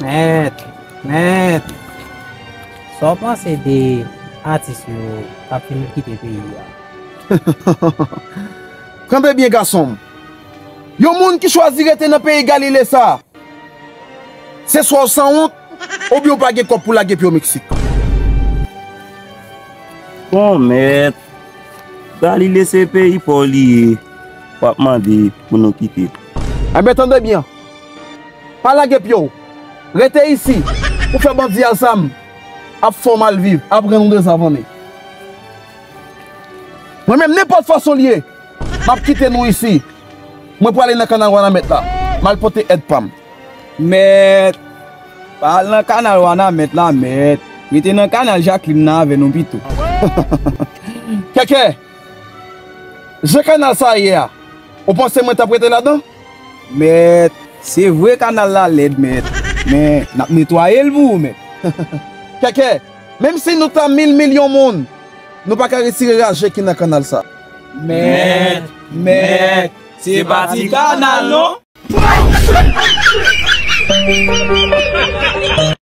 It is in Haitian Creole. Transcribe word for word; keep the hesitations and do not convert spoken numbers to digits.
Mèt, mèt, sa w panse de atis yo k ap fin kite peyi a? Kanpe byen, gason m. Yon moun ki chwazi rete nan peyi Galile sa, se swa w sanwont, oubyen w pa gen kòb pou lage pye w Meksik. Bon, mèt, Galile se peyi pa w li ye, w ap mande pou nou kite. Enben, tande byen. Pa lage pye w. Rete isi pou fè bandi a zam ap fè w mal viv, ap rann ou de zavannen. Mwen menm, nenpòt fason l ye, m ap kite nou isi. Mwen prale nan kanal Wanament la. M al pote èd pa m. Mèt, pa al nan kanal Wanament la, mèt. Rete nan kanal Jaklin nan avè nou pito. Kèkè, jan kanal sa ye a, ou panse mwen t ap rete ladan? Mèt, se vre kanal la lèd, mèt. Men, n ap netwaye l pou ou, mèt. Kèkè, menm si nou ta mil milyon moun, nou pa ka retire raje ki nan kanal sa. Mèt, mèt, se pa ti kanal, non.